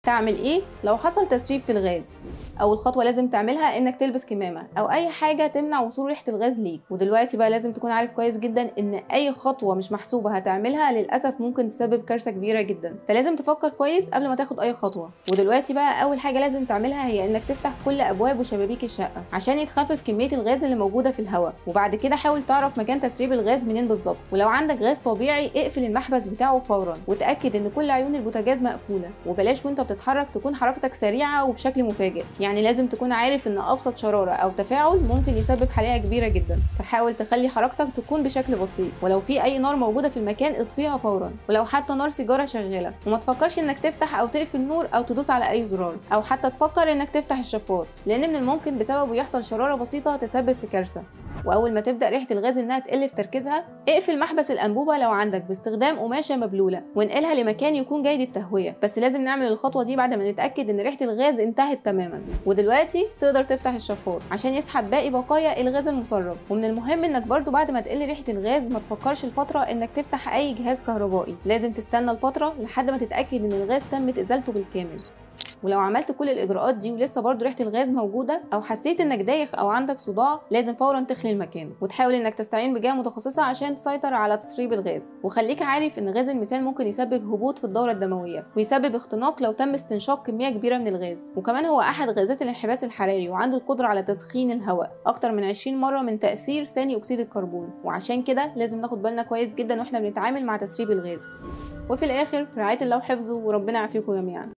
تعمل ايه لو حصل تسريب في الغاز؟ اول خطوة لازم تعملها انك تلبس كمامه او اي حاجة تمنع وصول ريحه الغاز ليك. ودلوقتي بقى لازم تكون عارف كويس جدا ان اي خطوة مش محسوبة هتعملها للاسف ممكن تسبب كارثة كبيرة جدا، فلازم تفكر كويس قبل ما تاخد اي خطوة. ودلوقتي بقى اول حاجة لازم تعملها هي انك تفتح كل ابواب وشبابيك الشقة عشان يتخفف كمية الغاز اللي موجودة في الهواء. وبعد كده حاول تعرف مكان تسريب الغاز منين بالظبط، ولو عندك غاز طبيعي اقفل المحبس بتاعه فورا، وتاكد ان كل عيون البوتاجاز مقفولة، وبلاش وانت بتتحرك تكون حركتك سريعة وبشكل مفاجئ. يعني لازم تكون عارف ان ابسط شراره او تفاعل ممكن يسبب حريقة كبيرة جدا، فحاول تخلي حركتك تكون بشكل بطيء، ولو في اي نار موجودة في المكان اطفيها فورا، ولو حتى نار سيجارة شغالة. وما تفكرش انك تفتح او تقفل النور او تدوس على اي زرار، او حتى تفكر انك تفتح الشفاط، لان من الممكن بسببه يحصل شراره بسيطة تسبب في كارثة. واول ما تبدا ريحه الغاز انها تقل في تركيزها، اقفل محبس الانبوبة لو عندك باستخدام قماشة مبلوله، وانقلها لمكان يكون جيد التهويه، بس لازم نعمل الخطوة دي بعد ما نتاكد ان ريحه الغاز انتهت تماما. ودلوقتي تقدر تفتح الشفاط عشان يسحب باقي بقايا الغاز المسرب. ومن المهم انك برضو بعد ما تقل ريحه الغاز ما تفكرش الفترة انك تفتح اي جهاز كهربائي، لازم تستنى الفترة لحد ما تتاكد ان الغاز تمت ازالته بالكامل. ولو عملت كل الاجراءات دي ولسه برضو ريحه الغاز موجودة، او حسيت انك دايخ او عندك صداع، لازم فورا تخلي المكان وتحاول انك تستعين بجهة متخصصة عشان تسيطر على تسريب الغاز. وخليك عارف ان غاز الميثان ممكن يسبب هبوط في الدورة الدموية ويسبب اختناق لو تم استنشاق كمية كبيرة من الغاز. وكمان هو احد غازات الانحباس الحراري، وعنده القدرة على تسخين الهواء اكتر من 20 مرة من تاثير ثاني اكسيد الكربون، وعشان كده لازم ناخد بالنا كويس جدا واحنا بنتعامل مع تسريب الغاز. وفي الاخر رعاية الله وحفظه، وربنا يعافيكم جميعا.